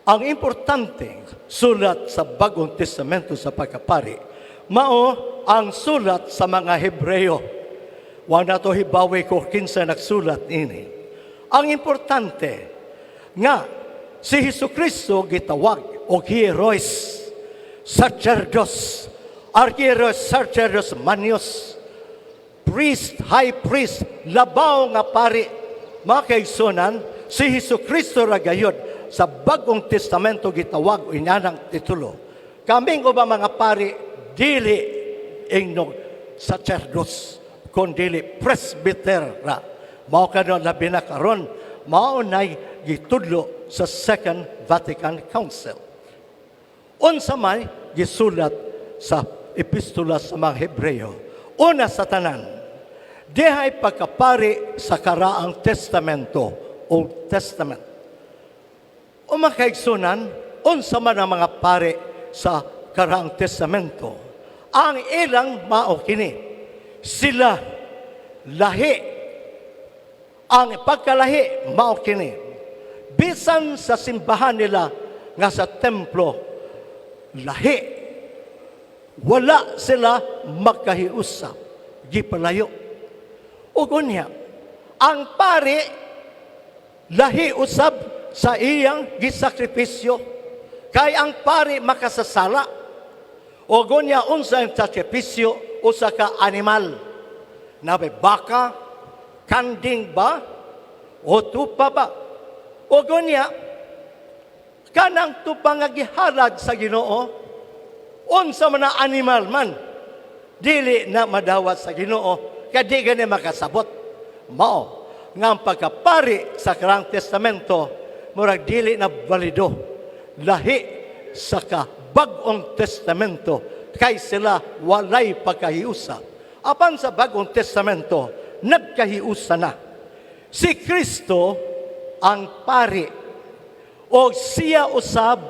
Ang importante sulat sa Bagong Testamento sa pagkapari, mao ang sulat sa mga Hebreo. Wa nato hibawi kung kinsa nagsulat ini. Ang importante nga si Hesus Kristo gitawag og hierois, sacerdos, archieros, sacerdos manios, priest, high priest, labaw nga pari. Mga kaigsunan, si Hesus Kristo ra gayod sa Bagong Testamento gitawag og inanang titulo. Kaming uba mga pari, dili ingnog sacerdos, kundili presbyter ra. Mao karon, labi na karon, mao nay gitudlo sa Second Vatican Council. Unsa may gisulat sa epistola sa mga Hebreo? Una sa tanan, dihay pagkapari sa Karaang Testamento, Old Testament. O mga kaigsunan, unsa man ang mga pari sa Karaang Testamento? Ang ilang mao kini. Sila lahi. Ang pagkalahi mao kini. Bisan sa simbahan nila nga sa templo, lahi. Wala sila magkahiusa. Gipalayo. Ug unya, ang pari lahi usab sa iyang gisakripisyo. Kay ang pari makasasala. O unya, unsa ang sakripisyo? Usa ka animal. Nabe baka, kanding ba, o tupa ba? O unya, kanang tupa nga gihalad sa Ginoo, unsa man na animal man, dili na madawat sa Ginoo, kay di gani makasabot. Mao nga ang pagkapari sa Karaang Testamento murag dili na balido, lahi sa ka Bag-ong Testamento, kay sila walay pagkahiusa. Apan sa Bagong Testamento, nagkahiusa na. Si Kristo ang pari o siya usab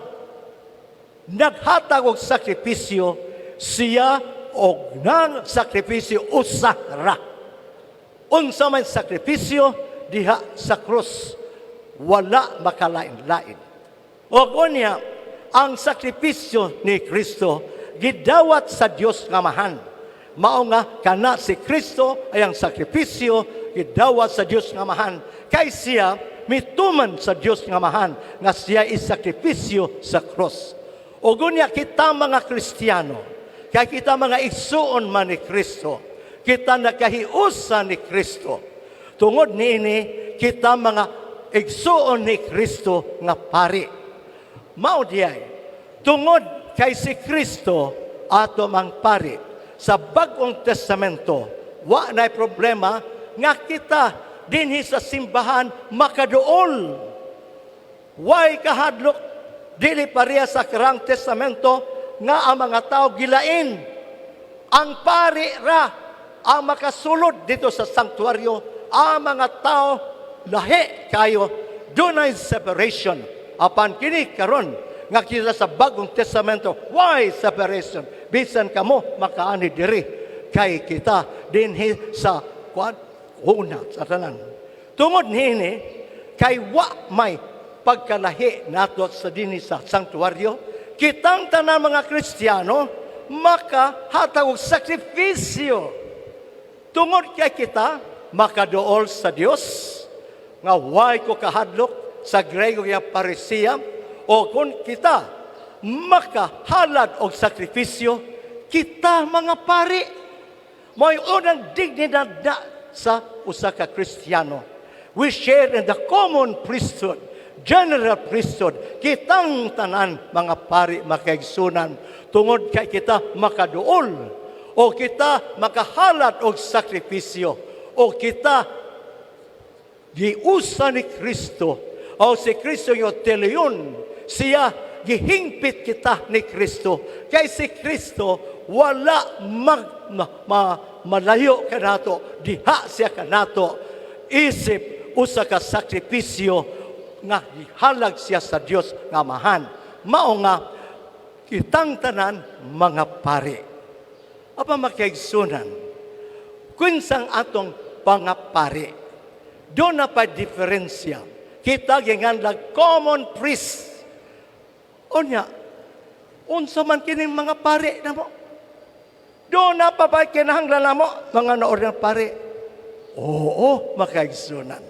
naghatag og sakripisyo, siya og nang sakripisyo usa ra. Unsa man sakripisyo? Diha sa krus, wala makalain-lain. Og unya, ang sakripisyo ni Kristo gidawat sa Dios nga Amahan. Mao nga kana si Kristo ay ang sakripisyo gidawat sa Dios nga Amahan, kay siya mituman sa Dios nga Amahan nga siya isakripisyo sa cross. Og unya, kita mga Kristiyano, kay kita mga igsuon man ni Kristo, kita nakahiusa ni Kristo. Tungod niini, kita mga igsuon ni Kristo nga pari. Mao diay, tungod kay si Kristo ato mang pari sa Bagong Testamento, wa nay problema nga kita dinhi sa simbahan makaduol. Way kahadlok, dili pareha sa Karaang Testamento nga ang mga tao gilain. Ang pari ra ang makasulod dito sa sanktuaryo, ang mga tao lahi kayo, dunay separation. Apan kini karon nga kita sa Bagong Testamento, why separation? Bisan kamo makaani diri, kay kita dinhi sa kwan una sa tanan. Tungod niini, kay wa may pagkalahi nato sa dinhi sa sanktuaryo, kitang tanan mga Kristiyano makahatag og sakripisyo. Tungod kay kita makaduol sa Dios nga way ko kahadlok, sa Grego nga parisia, o kung kita makahalad og sakripisyo, kita mga pari. Mo'y unang dignidad na sa usa ka Kristiyano. We share in the common priesthood, general priesthood. Kitang tanan mga pari, makaigsunan, tungod kay kita makaduol o kita makahalad og sakripisyo o kita giusa ni Kristo o si Kristo yung teleyon siya, gihingpit kita ni Kristo, kay si Kristo wala mag, ma, ma, malayo kanato, diha siya kanato isip usa ka sakripisyo nga gihalag siya sa Dios nga Amahan. Mao nga kitang tanan mga pari. Apa, makaigsunan, kunsang atong pangapari, duna pa diferensya. Kita ginganlag common priest. Unya, unsa man kining mga pari namo? Duna pa ba kinahanglan namo mga na-ordain pari? Oo, makaigsunan.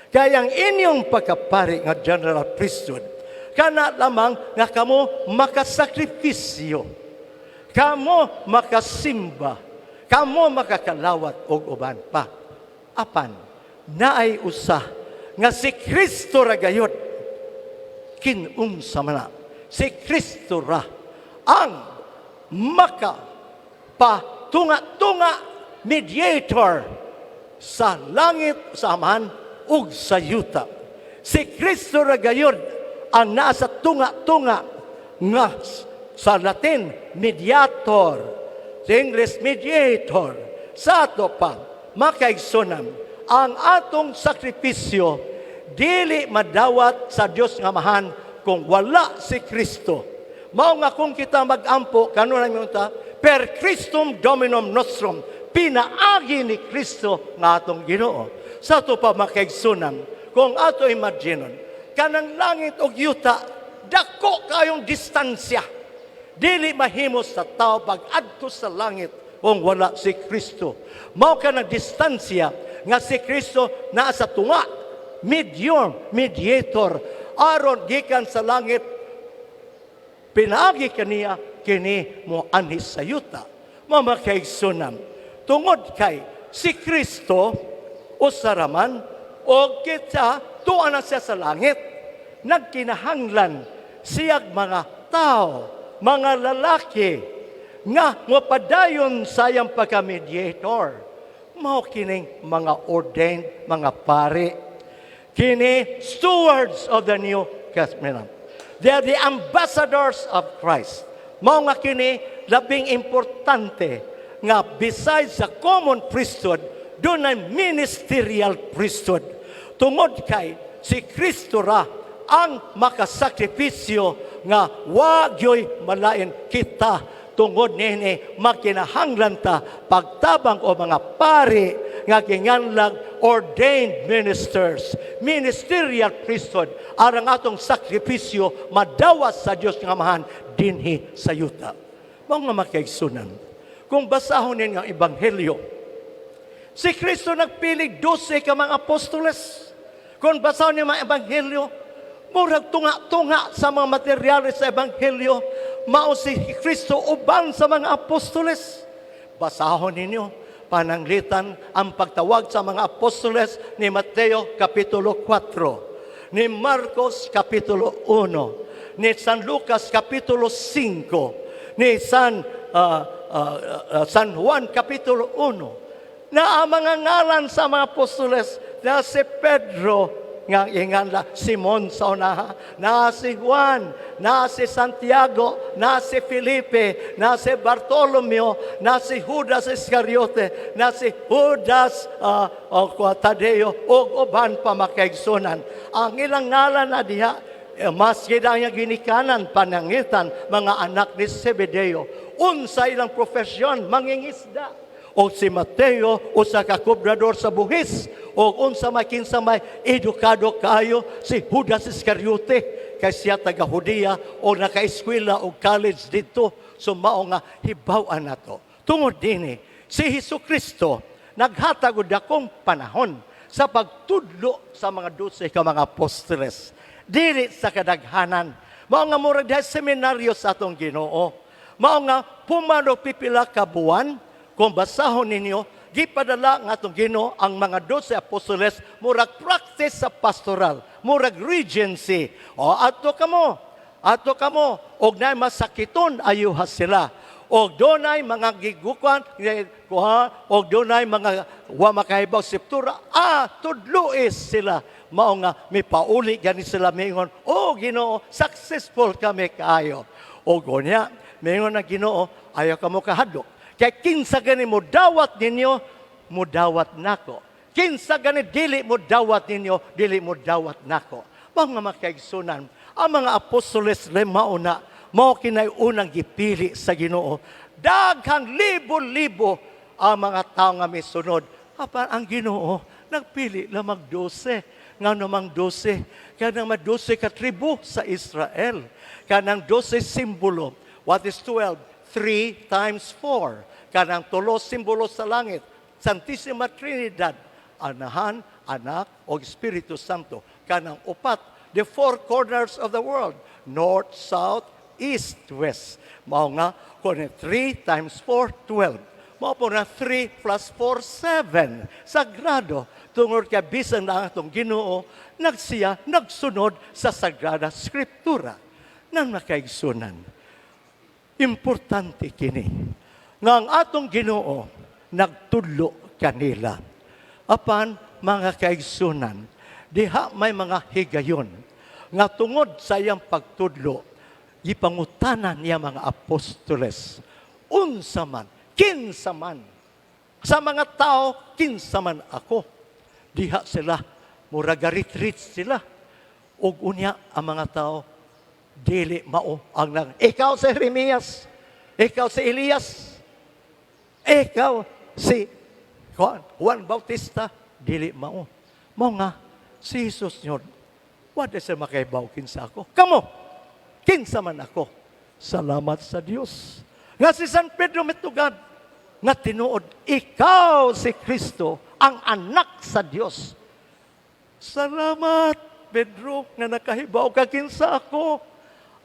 Kaya ang inyong pagkapari nga general priesthood, kana lamang nga kamo makasakripisyo, kamo makasimba, kamo makakalawat og uban pa. Apan, naay usa nga si Kristo ra gayod, kinunsa man na, si Kristo ra ang maka patunga-tunga, mediator sa langit sa Amahan ug sa yuta. Si Kristo ra gayud ang naa sa tunga-tunga nga sa Latin mediator, sa English mediator. Sa ato pa, makaigsunan, ang atong sakripisyo dili madawat sa Dios nga Amahan kung wala si Kristo. Mao nga kung kita magampo, kanunay ta, per Christum Dominum nostrum, pinaagi ni Kristo nga atong Ginoo. Sa ato pa, makaigsunan, kung ato imaginon, kanang langit ug yuta, dako kayong distansya. Dili mahimo sa tao pag-adto sa langit kung wala si Kristo. Mao kanang distansya nga si Kristo naa sa tunga, medium, mediator, aron gikan sa langit pinaagi kaniya kini mo anhi sa yuta. Makaigsunan, tungod kay si Kristo usa raman o kita tuwa na siya sa langit, nagkinahanglan siyag mga tao, mga lalaki nga mopadayon sa iyang pagka-mediator. Mao kining mga ordained mga pari. Kini stewards of the New Testament. They are the ambassadors of Christ. Mao nga kini labing importante nga besides sa common priesthood, dunay ministerial priesthood. Tungod kay si Kristo ra ang makasakripisyo nga wa gyoy malain kita. Tungod nini, makinahanglan ta pagtabang o mga pari nga ginganlag ordained ministers, ministerial priesthood, aron atong sakripisyo madawas sa Dios nga Amahan dinhi sa yuta. Mga makaigsunan, kung basahon ninyo ang Ebanghelyo, si Kristo nagpili 12 ka mga apostoles. Kung basahon ninyo mga Ebanghelyo, murag tunga-tunga sa mga materyales sa Ebanghelyo, mao si Kristo uban sa mga apostoles. Basahon ninyo, pananglitan ang pagtawag sa mga apostoles ni Mateo Kapitulo 4, ni Marcos Kapitulo 1, ni San Lucas Kapitulo 5, ni San Juan Kapitulo 1, na ang mga ngalan sa mga apostoles na si Pedro nga inganla Simon sa unaha, na si Juan, na si Santiago, na si Felipe, na si Bartolomeo, na si Judas Iscariote, na si Judas o Tadeo, ug uban pa, makaigsunan. Ang ilang ngalan na diha, maski ang iyang ginikanan, panangitan, mga anak ni Zebedeo. Unsa ilang profesyon? Mangingisda. O si Mateo, usa ka kobrador sa buhis. O unsa may kinsa may edukado kayo, si Judas Iscariote, kay siya taga Judea o naka-eskwela o college dito. So mao nga hibaw-an nato. Tungod dini, si Hesus Kristo naghatag og dakong panahon sa pagtudlo sa mga 12 ka mga apostoles. Dili sa kadaghanan. Mao nga murag diha seminaryo sa atong Ginoo. Mao nga pumano pipila ka buwan, kung basahon ninyo, gipadala nga atong Ginoo ang mga 12 apostoles, murag practice sa pastoral, murag regency. O adto kamo, adto kamo, og naay masakiton, ayuha sila. Og dunay mga gigukan, kuha, og dunay mga wa makahibaw Scriptura, tudluis sila. Mao nga mipauli gani sila, mingon, "Oh Ginoo, successful kami kaayo." Og unya, mingon ang Ginoo, "Ayaw kamo kahadlok. Kay kinsa gani mo dawat ninyo, mo dawat nako. Kinsa gani dili mo dawat ninyo, dili mo dawat nako." Mga makaigsunan, ang mga apostoles mauna, mao kinay unang gipili sa Ginoo. Daghang libo-libo ang mga tao nga misunod. Apan ang Ginoo nagpili lamang 12. Nga namang 12? Kanang 12 ka tribo sa Israel. Kanang 12 simbolo. What is 12? 3 times 4. Kanang 3 simbolo sa langit. Santissima Trinidad. Anahan, Anak, o Espiritu Santo. Kanang 4, the four corners of the world. North, south, east, west. Mao nga, kung 3 times 4, 12. Mao po na 3 plus 4, 7. Sagrado. Tungod kay bisan na ang atong Ginoo, nagsiya, nagsunod sa Sagrada Scriptura. Nang nakaigsunan. Importante kini nga ang atong Ginoo nagtudlo kanila. Apan mga kaigsunan, diha may mga higayon nga tungod sa iyang pagtudlo, gipangutana niya mga apostoles, unsa man, kinsa man, sa mga tao, kinsa man ako? Diha sila, murag retreat sila. Ug unya ang mga tao, dili mao ang nang, ikaw si Jeremias, ikaw si Elias, ikaw si Juan Bautista, dili mao. Mao nga, si Jesus yun, wa sa makaibaw kinsa ako. Kamo, kinsa man ako. Salamat sa Dios. Nga si San Pedro mitugad, nga tinuod, ikaw si Kristo, ang anak sa Dios. Salamat, Pedro, nga nakahibaw ka kinsa ako.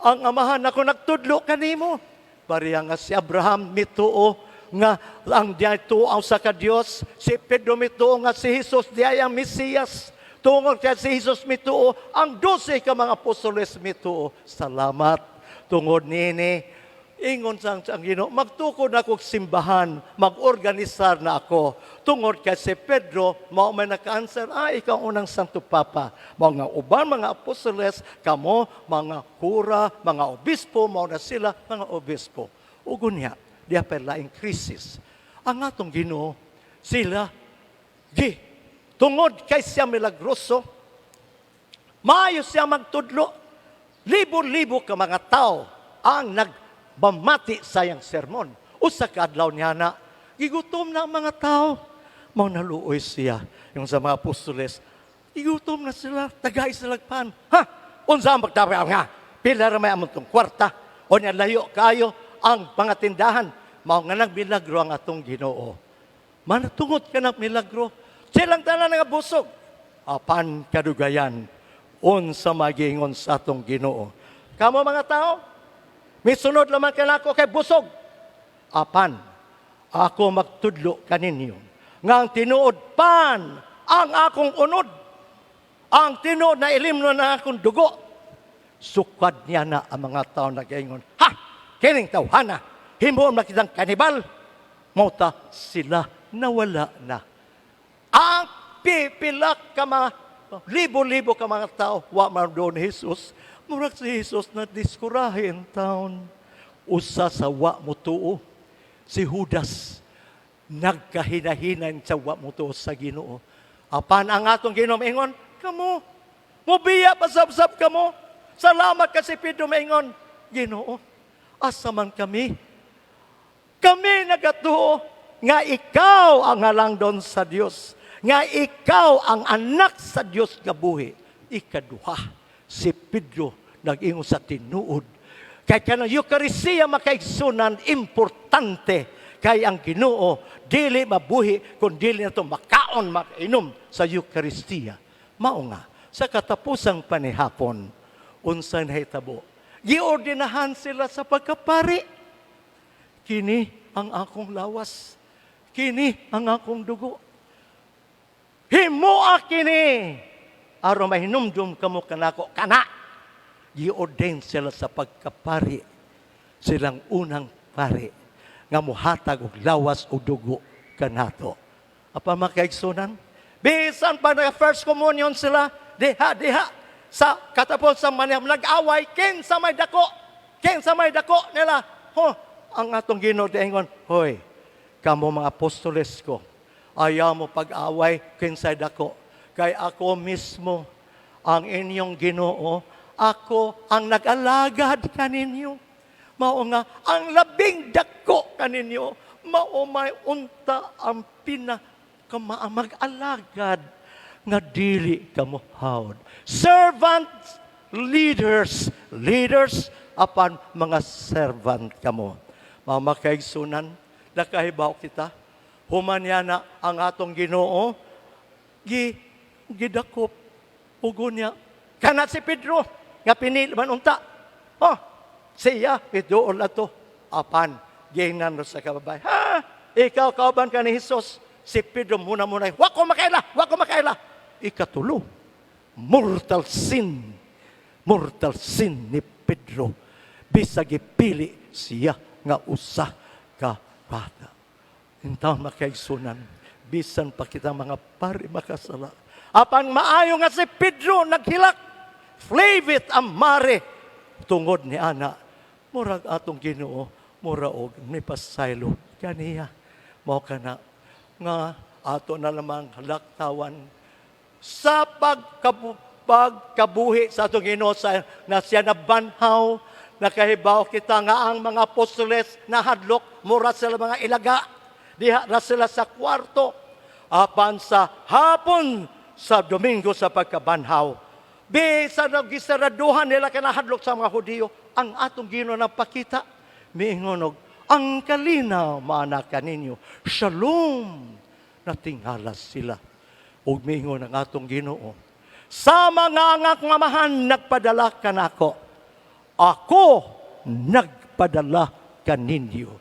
Ang amahan ako nagtudlo kanimo. Pareha nga si Abraham mituo nga ang diay tuaw sa ka Dios, si Pedro mituo nga si Jesus diay ang Mesiyas. Tungod kay si Jesus mituo, ang 12 ka mga apostoles mituo. Salamat tungod nini. Ingon sa ang Ginoo, magtukod na akong simbahan, mag-organisar na ako. Tungod kay si Pedro, mao may naka-answer, ah, ikaw ang unang Santo Papa. Mga uban, mga apostoles, kamo, mga kura, mga obispo, mao na sila, mga obispo. Ug unya, diha pa laing krisis. Ang atong Ginoo, sila, gi, tungod kay siya milagroso, maayo siya magtudlo, libo-libo ka mga tao ang nagbamati sa iyang sermon. Usa ka adlaw niya na, gigutom na ang mga tao. Mao naluoy siya. Yung sa mga apostoles, gigutom na sila, tagay sila pan. Ha? Unsa ang pagtabi nga? Pila ra may among tong kwarta. O niya layo kayo ang mga tindahan. Mao nga nagmilagro ang atong Ginoo. Manatungod ka ng milagro. Silang tanan nga busog. Apan kadugayan, unsa magingon sa atong Ginoo? Kamo mga tao, misunod lamang kanako kay busog. Apan, ako magtudlo kaninyo nga ang tinuod pan ang akong unod. Ang tinuod na ilimnon na akong dugo. Sukad niya na ang mga tao nagaingon, "Ha! Kining tawhana, himuon makitang kanibal." Mota sila nawala na. Ang pipila ka mga libo-libo ka mga tao, wa man doon Jesus. Murag si Jesus na diskurahin taon. Usa sa wa mo tuo, si Judas, nagkahinahinan sa wa mo tuo sa Ginoo. Apan ang atong Ginoo maingon, "Kamo, mubiya pa sab kamo." Salamat kasi Pedro maingon, "Ginoo, asa man kami? Kami nagatuo nga ikaw ang halangdon sa Dios, nga ikaw ang anak sa Dios nga buhi." Ikaduha, si Pedro nag-ingon sa tinuod. Kay kanang Eucharistia, makaigsunan, importante kay ang Ginoo dili mabuhi kung dili nato makaon, makainom sa Eucharistia. Mao nga sa katapusang panihapon, unsa nahitabo? Giordinahan sila sa pagkapari. Kini ang akong lawas. Kini ang akong dugo. Himoa kini aron mahinumdum kamo kanako kana. Giordain sila sa pagkapari. Silang unang pari nga muhatag og lawas o dugo kanato. Apa makaigsunan? Bisan pa na first communion sila, diha diha sa katapos sa manihap nag-away kinsa may dako. Kinsa may dako nila. Ho, ang atong Ginoo diingon, "Hoy, kamo mga apostoles ko, ayaw mo pag-away kinsay dako. Kay ako mismo ang inyong Ginoo, ako ang nag-alagad kaninyo. Mao nga ang labing dako kaninyo, mao may unta ang pinaka mag-alagad." Nga dili kamo hawd. Servant leaders, leaders apan mga servant kamo. Mga makaigsunan, nakahibaw kita. Human niya na ang atong Ginoo, gidakop, ugo niya. Kana si Pedro, nga pinili man unta. Oh, siya, iduol na to. Apan, giingnan sa kababay. "Ha? Ikaw kauban ka ni Jesus." Si Pedro muna muna, "Wa ko makaila, wa ko makaila." Ikatulo, mortal sin. Mortal sin ni Pedro. Bisag gipili siya nga usa ka bata. Intaw, makaigsunan, bisan pa kita mga pari makasala. Apan maayo nga si Pedro naghilak, flevit amare, tungod ni ana, murag atong Ginoo, mura og ni pasaylo kaniya. Mao kana nga ato na lamang laktawan sa pagkabuhi sa atong Ginoo sa na siya nabanhaw. Nakahibaw kita nga ang mga apostoles nahadlok, mura sila mga ilaga, diha ra sila sa kwarto. Apan sa hapon sa Domingo sa pagkabanhaw, bisan gisaraduhan nila kay nahadlok sa mga Hudiyo, ang atong Ginoo nagpakita, miingon og, "Ang kalinaw maana kaninyo, shalom." Natingala sila ug miingon ang atong Ginoo, "Sa mga ang Amahan nagpadala kanako, ako nagpadala kaninyo."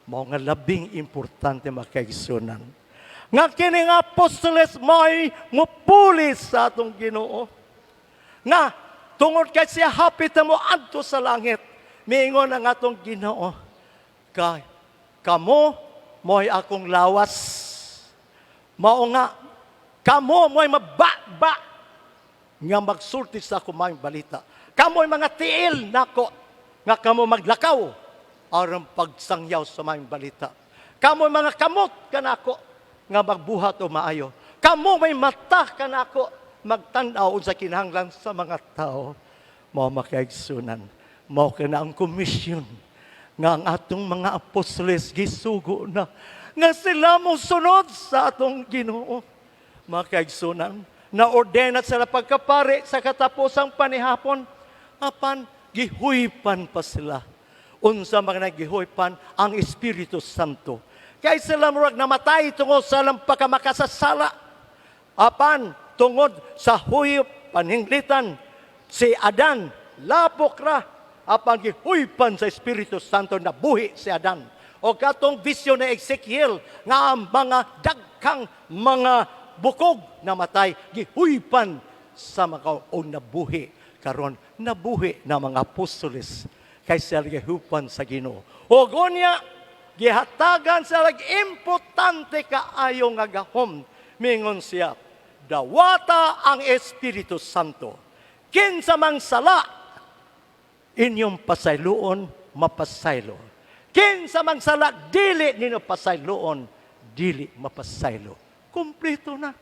Mao nga labing importante, makaigsunan, nga kini nga apostoles mo'y mupuli sa atong Ginoo. Nga tungod kay siya hapit na mo adto sa langit, miingon ang atong Ginoo, "Kay kamo mo'y akong lawas." Mao nga kamo mo'y mababa nga magsulti sa akong maayong balita. Kamo'y mga tiil nako nga kamo maglakaw aron pagsangyaw sa maayong balita. Kamo'y mga kamot kanako nga magbuhat o maayo. Kamo may mata kanako magtan-aw unsa kinahanglan sa mga tao. Mao, makaigsunan, mao kana ang komisyon nga ang atong mga apostoles gisugo na nga sila mo sunod sa atong Ginoo. Mga kaigsunan, na-ordain sila pagkapari sa katapusang panihapon, apan gihuypan pa sila. Unsa mga nagihuypan? Ang Espiritu Santo. Kay sila murag namatay tungod sa ilang pagkamakasasala. Apan tungod sa huyop panhinglitan, si Adan lapok ra, apan gihuypan sa Espiritu Santo, nabuhi si Adan. O katong visyon ni Ezekiel nga ang mga dagkang mga bukog namatay, gihuypan sa mga o nabuhi. Karon nabuhi na mga apostoles kay sila gihuypan sa Ginoo. O unya gihatagan sa importante kaayo nga gahom. Mingon siya, "Dawata ang Espiritu Santo. Kinsa mang sala inyong pasayloon, mapasaylo. Kinsa mang sala dili ninyo pasayloon, dili mapasaylo." Kumpleto na.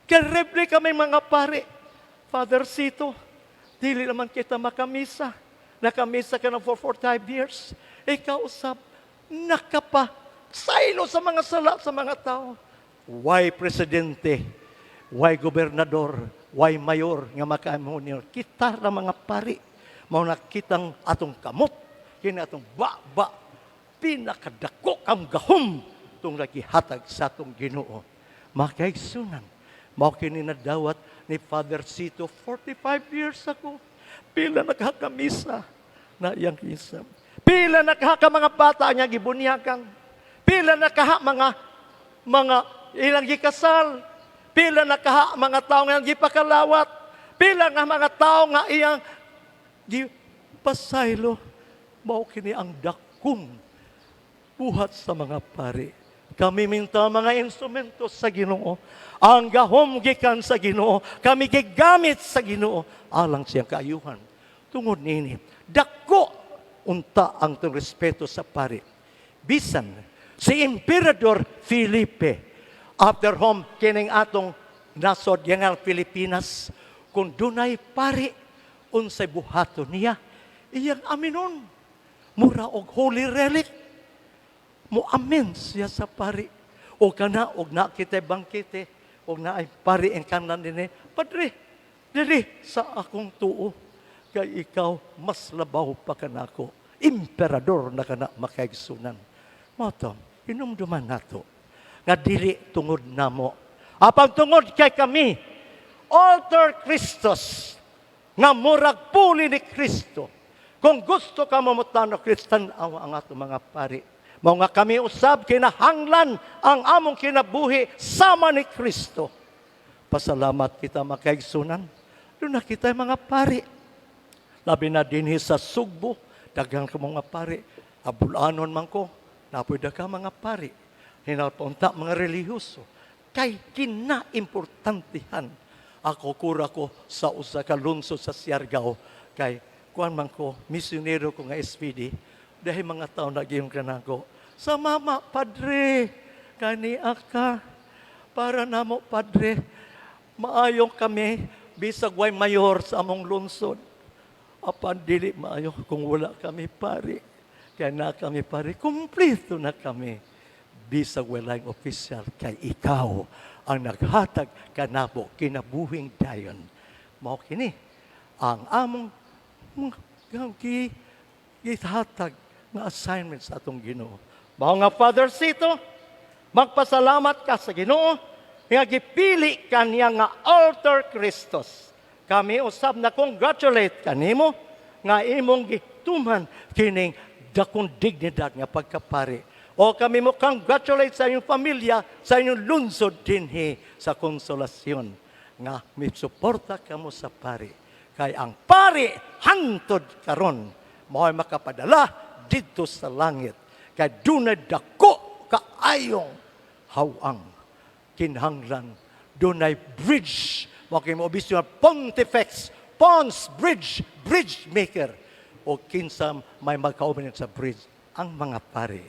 Kereble kami mga pare. Father Cito, dili naman kita makamisa. Nakamisa ka na for 45 years. Ikaw usab, nakapa saylo sa mga sala sa mga tao. Why presidente? Why gobernador? Why mayor nga makaamo niyo? Kita ra mga pari. Mao na kitang atong kamot, kini atong ba-ba, pinakadako ang gahom tong nagihatag sa atong Ginoo. Makaigsunan, mao kini nadawat ni Father Cito 45 years ago. Pila nakakamisa na iyang misa. Pila nakaha ka mga bata niya gibunyakan. Pila nakaha mga ilang gikasal. Pila nakaha mga tao nga gipakalawat. Pila nga mga tao nga iyang gipasaylo. Mao kini ang dakong buhat sa mga pari. Kami minta mga instrumento sa Ginoo. Ang gahom gikan sa Ginoo. Kami gigamit sa Ginoo alang siyang kaayuhan. Tungod nini, dako unta ang tong respeto sa pari. Bisan si Emperador Felipe, after home kining atong nasod yang Pilipinas, kung dunay pari, unsay buhaton niya, iyang aminon. Mura og holy relic mo amen siya sa pari. O kana og na kita bangkete, Og naay pari ang kanan dinhi, "Padre, diri sa akong tuo." Kay ikaw mas labaw pa kanako. Emperador na kana, makaigsunan. Mao to, hinumduman nato nga dili tungod namo, apan tungod kay kami alter Christus, nga murag puli ni Kristo. Kung gusto ka mamutano Kristan, ang ato mga pari. Mao nga kami usab kinahanglan ang among kinabuhi sama ni Kristo. Pasalamat kita, makaigsunan. Duna kita mga pari. Labi na dinhi sa Sugbo, daghan ka mga pari. Abulanon man ko, napoy ka mga pari. Hinalpaunta mga relihiyoso. Kay kinaimportantehan. Ako, kura ko sa usa ka lungsod sa Siargao kay kuan man ko, misyonero ko nga SPD, dahil mga tao nagyong kanako. Sa mama, "Padre, kani ka para namo, padre, maayo kami bisag way mayor sa among lungsod. Apan dili maayo kung wala kami pari. Kaya na kami pari, kumpleto na kami. Bisag walay opisyal, kay ikaw ang naghatag kanamo kinabuhing dayon." Mao kini ang among mga gihatag nga assignment sa atong Ginoo. Mao nga, Father Cito, magpasalamat ka sa Ginoo nga gipili ka niya nga alter Christus. Kami usab na congratulate kanimo nga imong gituman kining dakong dignidad nga pagkapari. O kami mo congratulate sa inyong pamilya, sa inyong lungsod dinhi sa Konsolasyon nga misuporta kamo sa pari. Kay ang pari hantod karon mao'y makapadala didto sa langit. Kay dunay dako kaayong hawang kinahanglan, dunay bridge, mao kay mo nga pontifex, pons, bridge, bridge maker. O kinsa may magkauban sa bridge? Ang mga pari.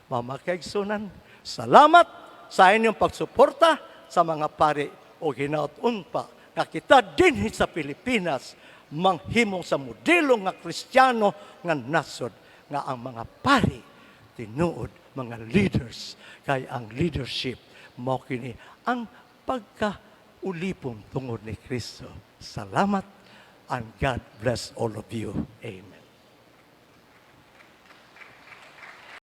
Mga kaigsunan, salamat sa inyong pagsuporta sa mga pari o hinaut pa nga kita dinhi sa Pilipinas manghimo sa modelo nga Kristiyano nga nasod nga ang mga pari tinuod mga leaders, kay ang leadership mao kini ang pagkaulipon tungod ni Kristo. Salamat and God bless all of you. Amen.